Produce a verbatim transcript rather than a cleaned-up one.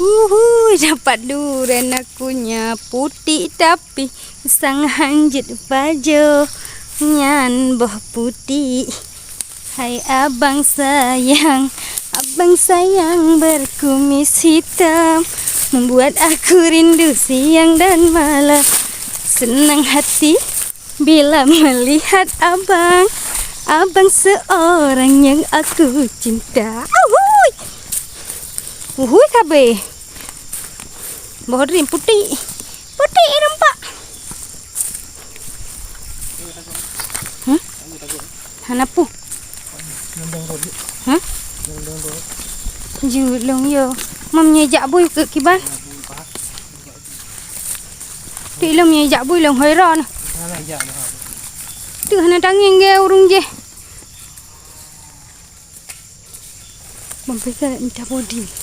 Uhui, dapat duren aku nya putik tapi sang hanjeuet pajoh nyan boh putik. Hai abang sayang, abang sayang berkumis hitam, membuat aku rindu siang dan malam. Senang hati bila melihat abang, abang seorang yang aku cinta. Uhui! Uhui kabeh. Boh drien putik. Putik irumpak. Hah? Hana pu. Hah? Ju lông yo. Mam nyejak bui ke kiban. Ti lông nyejak bui lông hoi ron. Tu hana tangieng ge urung je. Bang Faisal nak minta bodi.